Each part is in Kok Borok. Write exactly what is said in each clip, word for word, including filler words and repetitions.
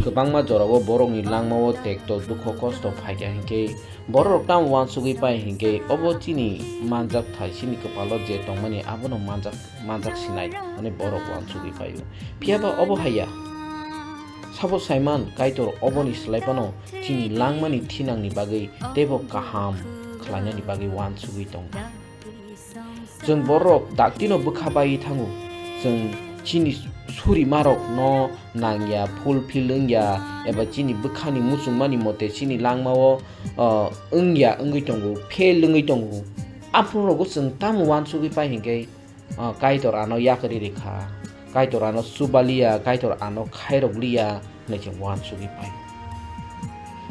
Kwbangma jorao borokni langmao tekto dukho kosto phaikha hinkhe borok tamo uansugwi pai hinkhe obo chini manjak thai chini kwpalo je tongmani abono manjak manjak sinai hwnwi borok uansugwi paio. Phiyaba obo haiya. Sabo saiman Kaitor oboni slai phano chini langmani thinangni bagwi teibo kaham khlainani bagwi uansugwi tongo. Chwng borok daktino bwkha bai thango. Chwng chini surimarokno nangya, fulfill wngya, eba chini bwkhani muchungmani mote chini langmao, o, wngya wngwi tongo, fail wngwi tongo. Aphuru rogo chwng tamo uansugwi pai hinkhe, o, Kaitor ano yakarwi rikha, Kaitor ano chubaliya, Kaitor ano khairokliya hwnwi chwng uansugwi pai.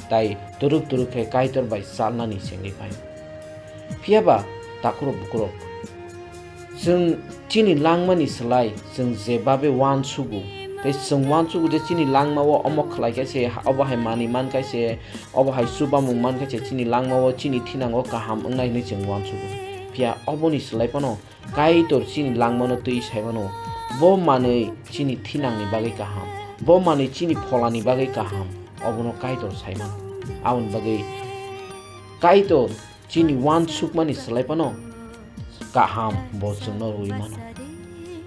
Tai twrwk twrwk khe Kaitor bai chalnani chengwi pai. Phiyaba takhurok bukhurok, chwng chini langmani slai chwng jebabe uansugo, tei chwng uansugo je chini langmao omo khlai khe se, obo hai manwi man khe se, obo hai chubamung man khe se chini langmao chini thinango kaham wngnai hwnwi chwng uansugo. Phiya oboni slai phano Kaitor chini langmano twi sai mano, bo manwi chini thinangni bagwi kaham, bo manwi chini pholani bagwi kaham, obono Kaitor sai mano. Aboni bagwi Kaitor chini uansukmani slai phano kaham bo chwngno rwui mano.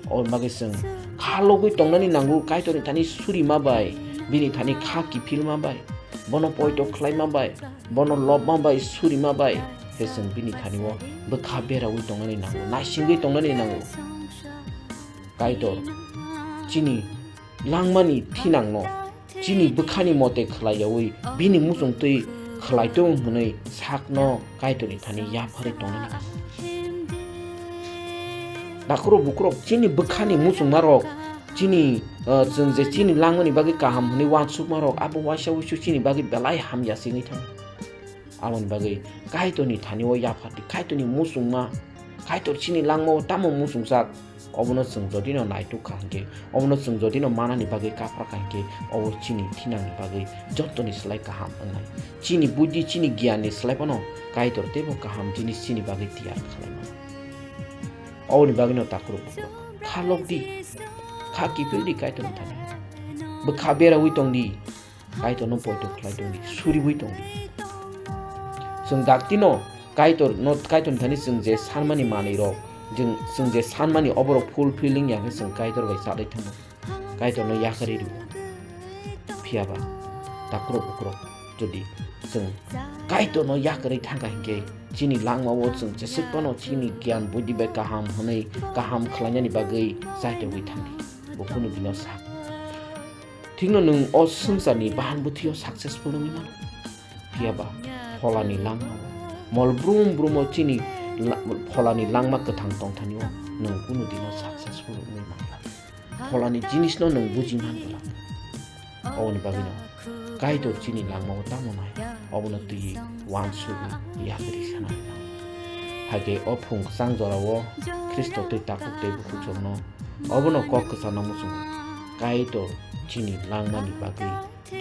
Aboni bagwi chwng kha logwi tongnani nango, Kaitorni thani surima bai, bini thani kha kiphilma bai, bono poito khlaima bai, bono lobma bai, surima bai, khe chwng bini thani-o bwkha beraui tongnani nango, naisingwi tongnani nango. Kaitor chini langmani thinangno chini bwkhani mote khlai yaui bini muchung twi khlai tong hwnwi sakno Kaitorni thani yapharwi tongnani nango. Takhurok bukhurok chini bwkhani muchungmarok chini, uh, chwng je chini langmani bagwi kaham hwnwi uansukmarok abo waisa uisu chini bagwi belai hamya se wngwi thango. Aboni bagwi Kaitorni thani-o yaphardi, Kaitorni muchungma, Kaitor chini langmao tamo muchungjak, obono chwng jodino naituk kha hinkhe, obono chwng jodino manani bagwi kaphra kha hinkhe, obo chini thinangni bagwi jottoni slai kaham wngnai. Chini buddhi, chini giyanni slai phano Kaitor teibo kaham jinis chini bagwi tiyar khlai mano. Oboni bagwino takhurok bukhurok kha lokdi, kha kiphildi Kaitorni thani. Bwkha beraui tongdi, Kaitorno poito khlai tongdi, suriui tongdi. Chwng daktino Kaitorno, Kaitorni thani chwng je sanmani manwirok, chwng, chwng je sanmani oborok fulfilling ya khe chwng Kaitor bai chalai thango. Kaitorno yakarwi rw. Phiyaba takhurok bukhurok jodi chwng Kaitorno yakarwi thangkha hinkhe chini langmao chwng jeswk phano chini giyan buddhi bai kaham hwnwi kaham khlainani bagwi chaitogwi thangdi. Bo kunu dino sak. Thikno nwng o swngcharni bahan bwthwio successful wngwi mano. Phiyaba pholani langmao mol brum brumo chini la-, pholani langma kwthang tongthanio nwng kunu dino successful wngwi mangla. Pholani jinisno nwng buji man glak. Oboni bagwino Kaitor chini langmao tamo nai, obono twiwi uansugwi yapri sanai. Hakhe o phung kwchang jorao Khristo twi takhuk tei bukhukchokno obono kok kwcharno muchungo. Kaitor chini langmani bagwi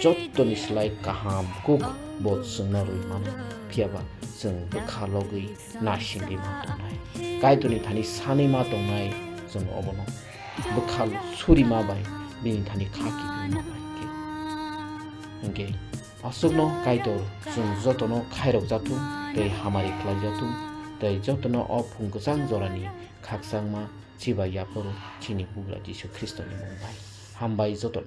jottoni slai kaham kuk bo chwngno rwi mano, phiyaba chwng bwkha logwi naisingwi man tongnai. Kaitorni thani sanwi ma tongnai chwng obono bwkha surima bai bini thani kha kiphilma bai khe. Hinkhe aswkno Kaitor chwng jotono khairok jathung tei hamari khlai jathung tei jotono o phung kwchang jorani khakchangma chibai yapharo chini Bugra Jisu Khristoni mung bai. Hambai joto.